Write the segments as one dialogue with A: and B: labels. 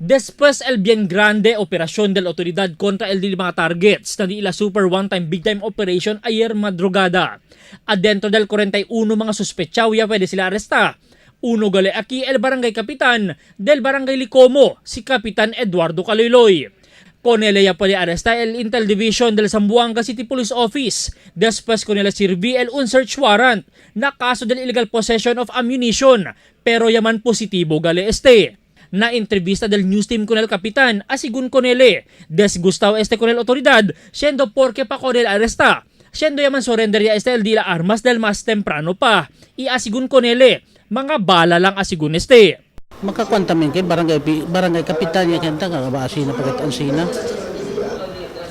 A: Después el bien grande operación de la autoridad contra el mga targets na di ila super one time big time operation ayer madrugada. Adentro del 41 mga suspetsaw ya pwede sila aresta. Uno gale aquí el barangay kapitan del barangay Licomo, si Kapitan Eduardo Caloyloy. Con él ya puede arrestar el Intel Division del Zamboanga City Police Office. Después con él sirvi el un search warrant na kaso del illegal possession of ammunition, pero yaman positibo gale este. Na entrevista del news team con el kapitan, asigun con él, desgustado este con el autoridad, siendo porque pa con él arresta. Siendo yaman surrender ya este el dila armas del mas temprano pa. Y asigun con él, mga bala lang asigun este.
B: Makakwanta min kay barangay barangay kapitan niya kenta ka asina pagat ansina.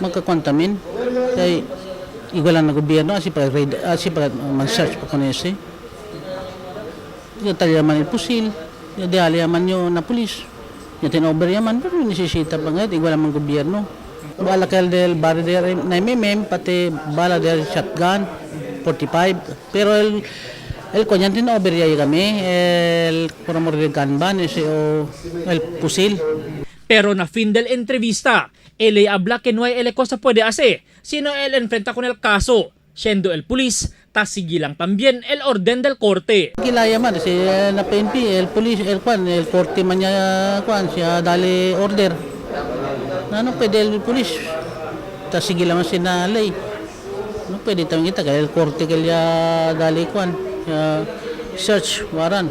B: Makakwanta min kay igualan na gobyerno asi pa raid asi pa man search pa konese. Ya talya man el pusil, ya diali man yo na pulis. Ya tinover yaman pero nesesita pa nga igualan man gobyerno. Bala kay del bala del 9 mm, pati bala del shotgun 45, pero el konyan tinover ya kami el por amor del gun ban ese o el pusil.
A: Pero na fin del entrevista, él habla que no hay el cosa puede hacer, sino él enfrenta con el caso, siendo el pulis, ta sige lang también el orden del corte.
B: Kilaya man si na PNP, el police, el kwan, el korte man niya kwan siya dali order. Na ano pwede el police. Ta sige lang sinalay. No pwede tawag kita kay el korte kaya dali kwan siya search warrant.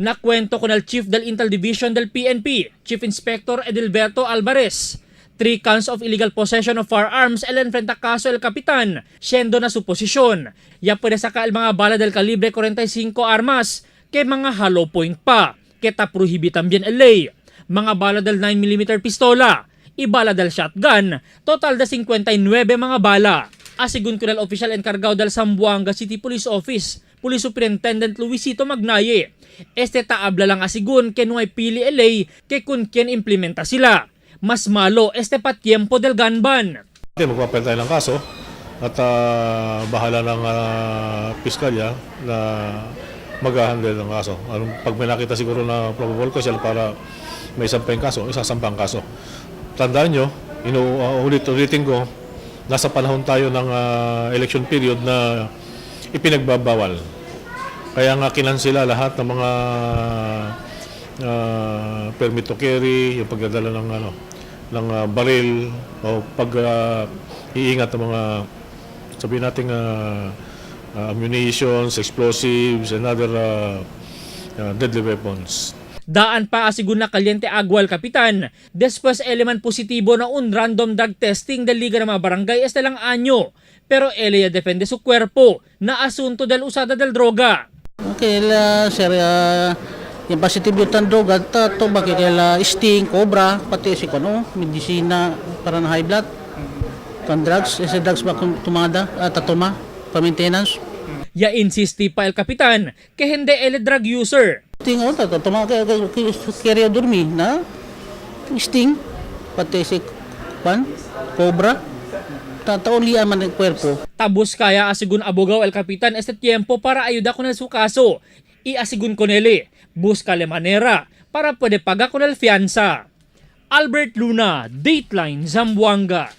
A: Nakwento con el chief del Intel Division del PNP, Chief Inspector Edilberto Alvarez. 3 counts of illegal possession of firearms el enfrenta caso el kapitan, siendo na su posisyon. Ya puede sacar el mga bala del calibre 45 armas, que mga hollow point pa, que ta prohibi también el ley. Mga bala del 9 mm pistola, y bala del shotgun, total de 59 mga bala. Asigun con el oficial encargado del Zamboanga City Police Office, Police Superintendent Luisito Magnaye. Este taabla lang asigun que no hay pili el ley que kun quien implementa sila. Mas malo este pa tiempo del gun ban.
C: Hindi, magpapel tayo ng kaso at bahala ng piskalya na mag-handle ng kaso. Anong, pag may nakita siguro na probable cause para may isampay kaso, isasampa ang kaso. Tandaan nyo, ulit-ulitin ko, nasa panahon tayo ng election period na ipinagbabawal. Kaya nga kinansela lahat ng mga permit to carry, yung pagdadala ng ano ng baril o pag iingat ng mga sabihin natin ammunitions, explosives and other deadly weapons.
A: Daan pa asigun na caliente agua el kapitan. Después eleman positibo na un random drug testing del Liga ng mga Barangay este lang anyo. Pero ele defende su cuerpo na asunto del usada del droga.
B: Okay, la sir, yung positive yung tan droga, ta to ba kay la sting, cobra, pati si kuno, medisina para na high blood. Kan drugs, ese drugs ba kung tumada, tatuma, pa maintenance.
A: Ya insisti pa el kapitan que hindi ele drug user.
B: Sting oh, ta tuma kay kaya dormi na sting, pati si kwan, cobra. Ta taulian man ang kwerpo.
A: Tabos kaya asigun abogaw el kapitan este tiempo para ayuda con el su caso. Y asigun con ele, busca le manera para puede pagar con el fianza. Albert Luna, Dateline, Zamboanga.